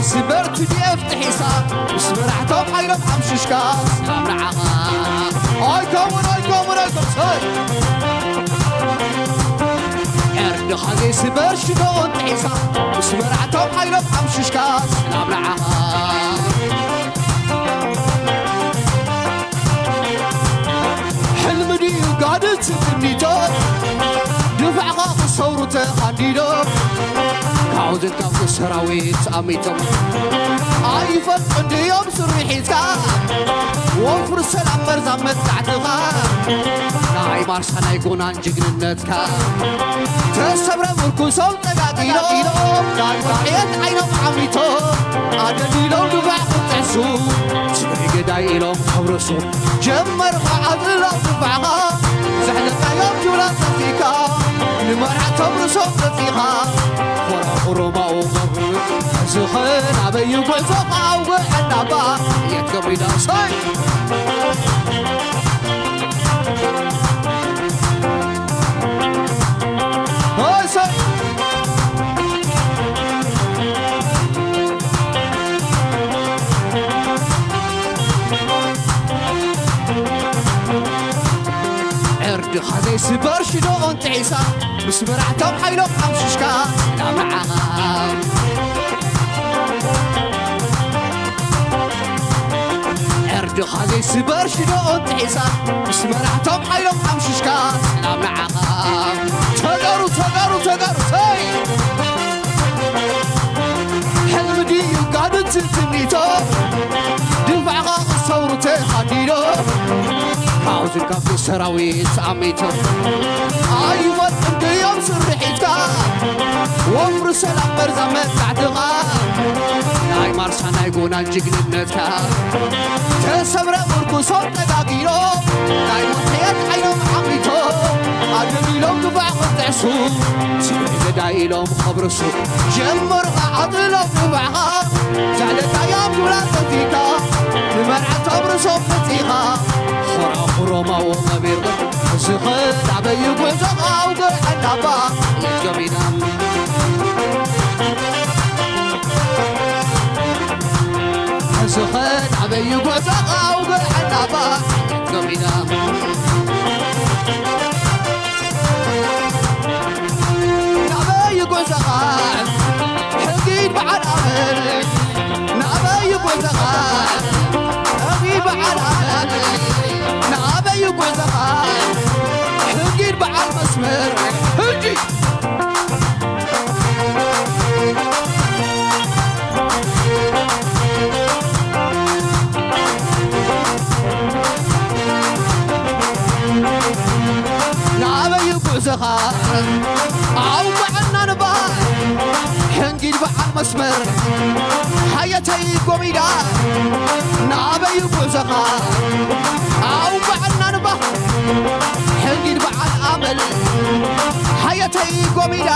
ስበር ቲ ዲ ኤፍ ጥሒሳ፣ ምስ መራሕቶም ሓይሎም ሓምሽሽካ፣ ሰላም ንዓኻ። ኣይከውን፣ ኣይከውን፣ ኣይከውን፣ ሰይ። ዕርድኻ ዘይስበር ሽቶን ጥሒሳ፣ ምስ መራሕቶም ሓይሎም ሓምሽሽካ፣ ሰላም ንዓኻ። ሕልሚ ድዩ ጋድት ትምኒቶ፣ ድፋዕኻ ክሰውሩ ተኻንዲዶ፣ ካብዚ ካብዚ ሰራዊት ኣሚቶም ኣይፈልጡን ድዮም ስርሒትካ፣ ወፍሪ ሰላም መርዛም መጥቃዕትኻ፣ ናይ ማርሳ ናይ ጎናን ጅግንነትካ፣ ተሰብረ ምርኩሶም ጠጋጊሎም፣ ናይ መውጽኤት ዓይኖም ዓሚቶም፣ ኣደሊሎም ድፋዕ ክጥሕሱ፣ ትግሪ ገዳይ ኢሎም ከብርሱ፣ ጀመርኻ ዓጽሎም ድፋዕኻ፣ ዘሕለፍካዮም ጅውላ ጸፊካ፣ ንመርዓቶም ርእሶም ገጺኻ፣ ኮራኹሮማኡ ገብሩ፣ ሕዚ ኸ ናበይ ጉዕዞኻ ኣውግዕ እናባ፣ የት ከቢዳ ሰይ። ዕርድኻ ዘይስበር ሽዶኦን ጥሒሳ፣ ምስ መራሕቶም ሓይሎም ሓምሽሽካ፣ ሰላም ንዓኻ። ዕርድኻ ዘይስበር ሽዶኦን ጥሒሳ፣ ምስ መራሕቶም ሓይሎም ሓምሽሽካ፣ ሰላም ንዓኻ። ተጋሩ፣ ተጋሩ፣ ተጋሩ፣ ሰይ! ሕልሚ ድዩ ጋድንቲ ትምኒቶ፣ ድፋዕኻ ክሰውሩ ተኻዲዶ፣ ካብዚ ካብቲ ሰራዊት ኣሚቶ፣ ኣይፈልጥን ድዮም ስርሒትካ፣ ወፍሪ ሰላም መርዛ መጻዕትኻ፣ ናይ ማርሳ ናይ ጎናን ጅግንነትካ፣ ተሰብረ ምርኩሶም ጠጋጊኖም፣ ናይ ሞት ሕየት ዓይኖም ዓሚቶም፣ ኣደም ኢሎም ድፋዕ ክጥዕሱ፣ ትግሪ ገዳይ ኢሎም ከብርሱ፣ ጀመሩ ዓጥሎም ድፋዕኻ፣ ዘዕለካዮም ዱላ ሰቲካ፣ ንመርዓቶም ርእሶም ነጺኻ፣ ኾራኹሮም ኣዎ መቢርኩም፣ እዚ ኸ ናበይ ጉዕዞኻ ኣውግዕ እናባ፣ የትዮም ኢና። ሕዚ ኸ ናበይ ጉዕዞኻ ኣውግዕ እናባ፣ የትዮም ኢና። ናበይ ጉዕዞኻ ሕጊድ በዓል ኣመል፣ ናበይ ጉዕዞኻ ሕጊድ በዓል ኣመል፣ ናበይ ጉዕዞኻ ሕጊድ በዓል መስመር፣ ሕጂ ናበይ ጉዕዞኻ ኣውግዕና ንባር፣ ሕንጊድ በዓል መስመር ሓየተይ ጎሚዳ፣ ናበይ ጉዕዞኻ ኣውግዕና ንባር፣ ሕንጊድ በዓል ኣመል ሓየተይ ጎሚዳ፣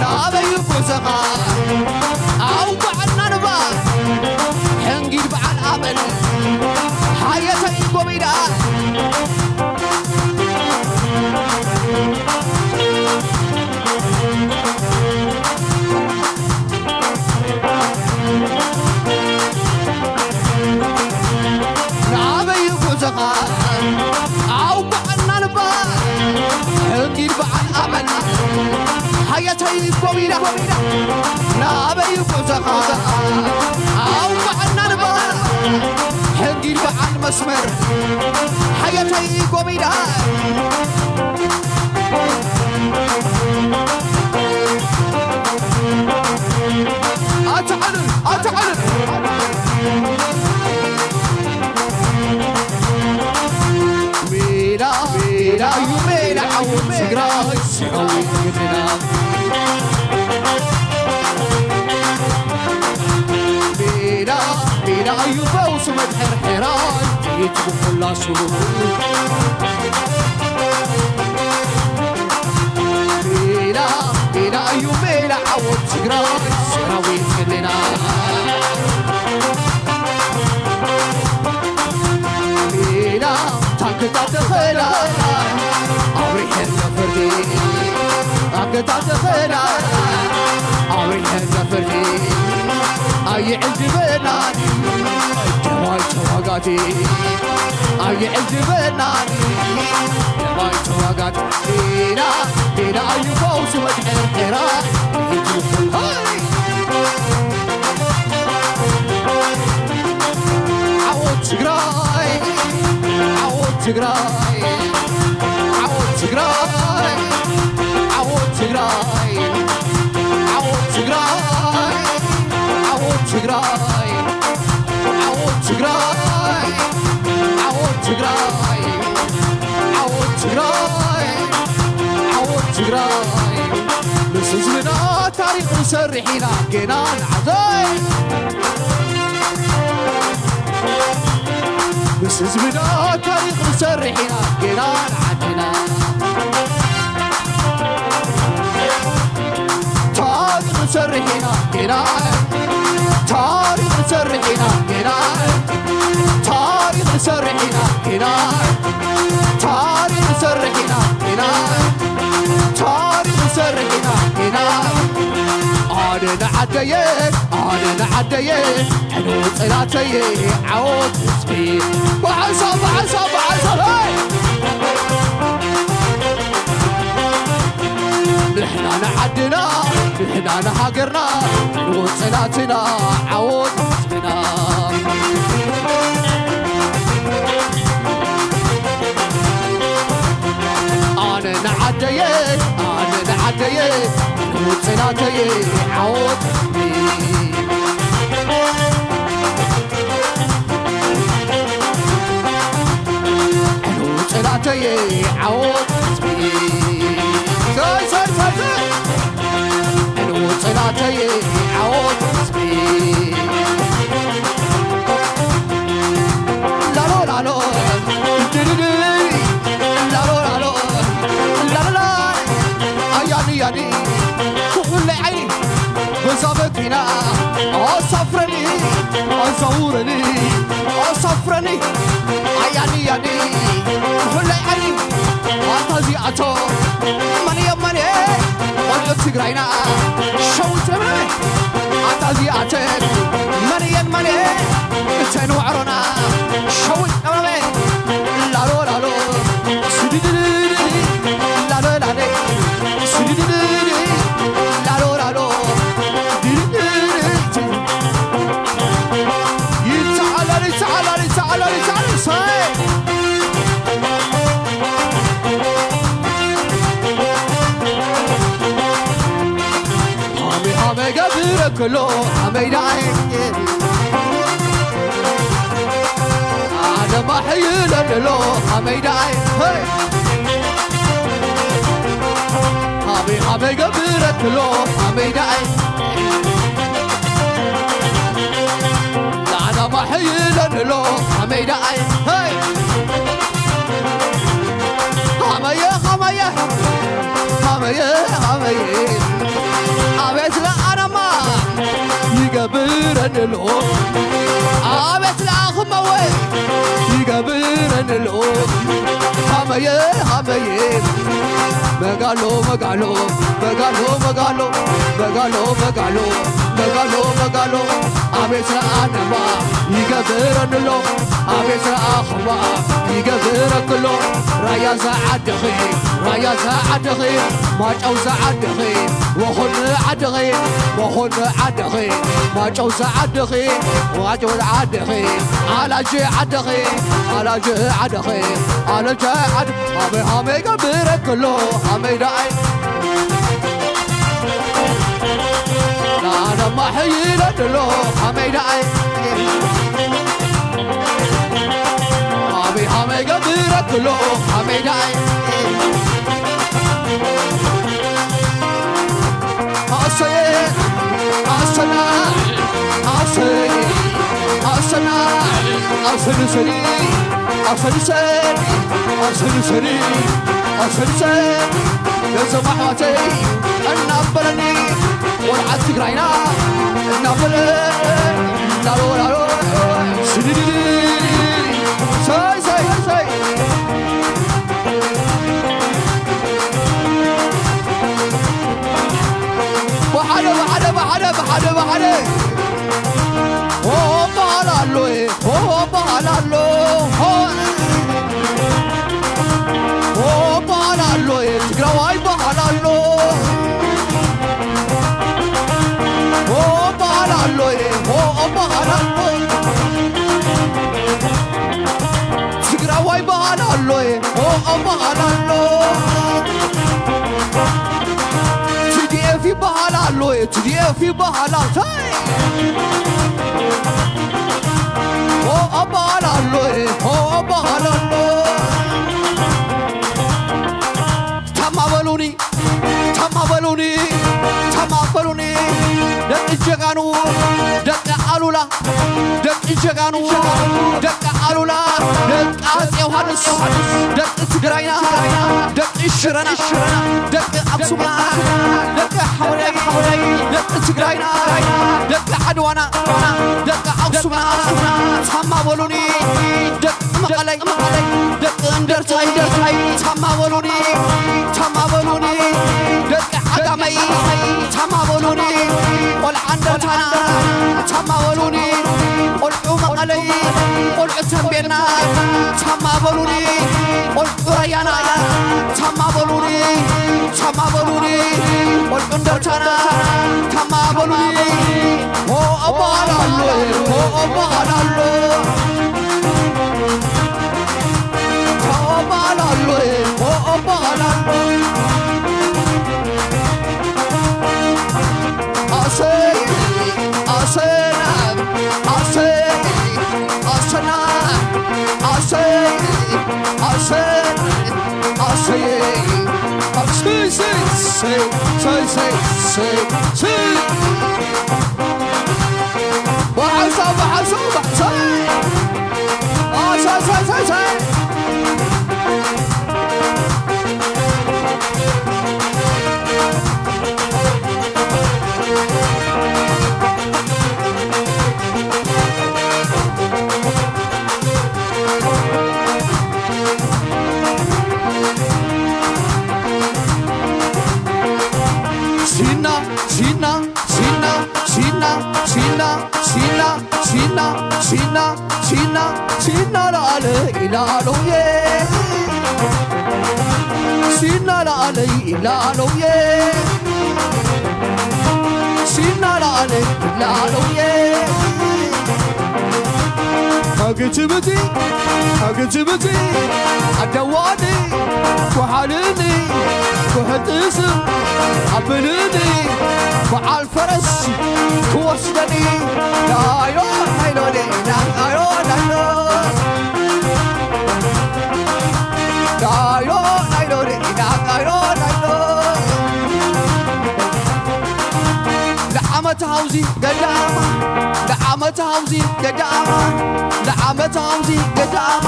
ናበይ ጉዕዞኻ ኣውግዕና ንባር፣ ሕንጊድ በዓል ኣመል ሓየተይ ጎሚዳ። ናበይ ጉዕዞኻ ኣውግዕና ንባር፣ ሕንጊድ በዓል ኣመል ሓየተይ ጎሚዳ፣ ናበይ ጉዕዞኻ ኣውግዕና ንባር፣ ሕንጊድ በዓል መስመር ሓየተይ ጎሚዳ። ኣትዓልን ኣትዓልን ሜዳ ሜዳ እዩ ሜዳ ዓወት ትግራይ ሰራዊት ግድና። ሜዳ ሜዳ እዩ ፈውሱ መድሕር ሕራይ ጥይት ብኩላሱ። ሜዳ ሜዳ እዩ ሜዳ ዓወት ትግራይ ሰራዊት ግድና። ሜዳ ታንክታት ተኸላ ኣብሪሐን ነፈርቲ፣ ታንክታት ተኸላ ኣብሪሐን ነፈርቲ፣ ኣይዕጅበናን። ማይ ተዋጋት ኢና፣ ኢና እዩ ፈውሲ መድሕን ሒራ። ሃይ! ዓወት ትግራይ፣ ዓወት ትግራይ፣ ዓወት ትግራይ፣ ዓወት ትግራይ፣ ዓወት ትግራይ፣ ዓወት ትግራይ፣ ዓወት ትግራይ፣ ዓወት ትግራይ፣ ዓወት ትግራይ፣ ዓወት ትግራይ። ምስ ህዝብና ታሪኽ ንሰርሕ ኢና ገና ንዓዘይ። ምስ ህዝብና ታሪኽ ንሰርሕ ኢና ገና ንዓድና። ታሪኽ ንሰርሕ ኢና ገና። ታሪኽ ንሰርሕ ኢና ገና። ታሪኽ ንሰርሕ ኢና ገና። ታሪኽ ንሰርሕ ኢና ገና። ታሪኽ ንሰርሕ ኢና ገና። ኣነ ንዓደየ፣ ኣነ ንዓደየ፣ ዕንወት ጽላተየ፣ ዓወት ህዝቢ። ብሓንሳብ፣ ብሓንሳብ፣ ብሓንሳብ፣ ሄይ! ንሕና ንዓድና፣ ንሕና ንሃገርና፣ ዕንወት ጽላትና፣ ዓወት ህዝብና። ኣነ ንዓደየ፣ ኣነ ንዓደየ፣ ዕንወት ጽላተየ፣ ዓወት ህዝቢ። ዕንወት ጽላተየ፣ ዓወት ህዝቢ። ዘይ፣ ዘይ፣ ዘይ፣ ዘይ። ዕንወት ጽላተየ፣ ዓወት ህዝቢ። ላሎ፣ ላሎ፣ ድድድይ። ላሎ፣ ላሎ፣ ላላላ። ኣያኒ፣ ያኒ። ኩለይ ዓይኒ በዛ መኪና ኣሳፍረኒ፣ ኣዛውረኒ፣ ኣሳፍረኒ። ኣያኒ፣ ያኒ። ኩለይ ዓይኒ ኣታ እዚኣቶ መን እዮም፣ መን እዮም? ቆልዑት ትግራይና ሸዊት ለምለመ። ኣታ እዚኣተን መን እየን፣ መን እየን? እተን ዋዕሮና ሸዊት ለምለመ። ላሎ ላሎ ስድድድድ ላሎ ላሎ ስድድድድ ላሎ ላሎ ድድድድ ይተዓላል፣ ይተዓላል፣ ይተዓላል፣ ይተዓላል። ሳይ ሃመይ ሃመይ ገብረ ክሎ ሃመይ ዳይ ኣደማ ሕይለ ክሎ ሃመይ ዳይ ሄይ ሃመይ ሃመይ ገብረ ክሎ ሃመይ ዳይ ኣደማ ሕይለ ክሎ ሃመይ ዳይ ሄይ ሃመየ ሃመየ ሃመየ ሃመየ ኣቤት ለኣነማ ይገብረንሎ ኣቤት ለኣኽመወ ይገብረንሎ ሃመየ ሃመየ መጋሎ መጋሎ መጋሎ መጋሎ መጋሎ መጋሎ መጋሎ መጋሎ ኣቤት ለኣነማ ይገብረንሎ ኣቤት ለኣኽማ ይገብረክሎ ራያ ዝዓድኺ ራያ ዝዓድኺ ማጫው ዝዓድኺ ወኾን ዓድኺ ወኾን ዓድኺ ማጫው ዝዓድኺ ማጫው ዓድኺ ኣላጅ ዓድኺ ኣላጅ ዓድኺ ኣላጅ ዓድ ሃመይ ሃመይ ገብረክሎ ሃመይ ደኣይ ንዓለማ ሕይለድሎ ሃመይ ደኣይ ሃመይ ሃመይ ገብረክሎ ሃመይ ደኣይ ኣሰየ ኣሰና ኣሰይ ኣሰና ኣሰንሰኒ ኣሰንሰኒ ኣሰንሰኒ ኣሰንሰኒ ገንዘብ ኣሕዋተይ እናበለኒ ቆልዓት ትግራይና እናበለ ላሎ ላሎ ስድድድ ሳይ ሳይ ሳይ ብሓደ ብሓደ ብሓደ ብሓደ ብሓደ ሆ በሃል ኣሎ ሆ በሃል ኣሎ ቲ ዲ ኤፍ ይበሃል ኣሎ። ሆ ኣባል ኣሎ፣ ሆ ኣባል ኣሎ። ታማ በሉኒ፣ ታማ በሉኒ፣ ታማ በሉኒ። ደቂ ጀጋኑ፣ ደቂ ኣሉላ፣ ደቂ ጀጋኑ፣ ደቂ ኣሉላ፣ ደቂ ኣፄ ዮሃንስ፣ ደቂ ትግራይና፣ ደቂ ሽረና፣ ደቂ ኣክሱምና፣ ደቂ ሓውለይ፣ ደቂ ትግራይና፣ ደቂ ዓድዋና፣ ደቂ ኣክሱምና፣ ታማ በሉኒ። ደቂ መቐለይ፣ ደቂ እንደርታይ፣ ታማ በሉኒ፣ ታማ በሉኒ። ደቂ ዓጋመይ፣ ታማ በሉኒ። ቆልዓ እንደርታና፣ ታማ በሉኒ። ቆልዑ መቐለይ፣ ቆልዑ ተንቤና፣ ታማ በሉኒ። ቆልዑ ራያና፣ ታማ በሉኒ፣ ታማ በሉኒ። ቆልዑ እንደርታና፣ ታማ በሉኒ። ሆ ኣባል ኣሎ፣ ሆ ኣባል ኣሎ። ሆ ኣባል ኣሎ፣ ሆ ኣባል ኣሎ። ኣሰይ፣ ኣሰና፣ ኣሰይ፣ ኣሰና፣ ኣሰይ፣ ኣሰይ፣ ኣሰይ፣ ኣሰይ፣ ሰይ፣ ሰይ፣ ሰይ፣ ሰይ፣ ሰይ። ባሕሳ፣ ባሕሳ፣ ባሕሳ። ኣሰይ፣ ሰይ፣ ሰይ፣ ሰይ። ሲና፣ ሲና፣ ሲና፣ ሲና፣ ሲና፣ ሲና፣ ሲና፣ ሲና፣ ሲና፣ ሲና፣ ላለ ኢላሎዬ። ሲና፣ ላለ ኢላሎዬ። ሲና፣ ላለ ኢላሎዬ። ኣግትብቲ፣ ኣግትብቲ፣ ኣደዋኒ፣ ጓሓልኒ፣ ጉሕጥስ፣ ኣብልኒ፣ በዓል ፈረስ ክወስደኒ። ዳዮ ናይሎኒ፣ ዳዮ ናይሎ። ዳዮ ናይሎኒ፣ ዳዮ ናይሎ። ለዓመት ሃውዚ ገዳማ፣ ለዓመት ሃውዚ ገዳማ፣ ለዓመት ሃውዚ ገዳማ።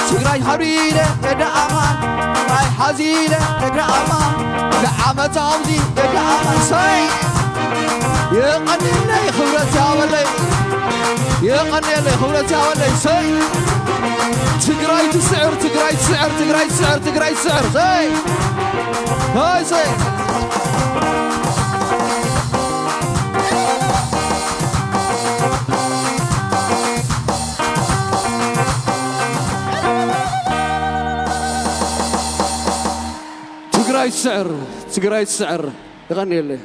ትግራይ ሃሪለ ገዳማ፣ ትግራይ ሃዚለ ገዳማ፣ ለዓመት ሃውዚ ገዳማ። ሰይ የቐንየለይ ክብረት ያበለይ፣ የቐንየለይ ክብረት ያበለይ። ሰይ ትግራይ ትስዕር፣ ትግራይ ትስዕር፣ ትግራይ ትስዕር፣ ትግራይ ትስዕር። ሰይ ሃይ ሰይ ትግራይ ትስዕር፣ ትግራይ ትስዕር። የቐንየለይ።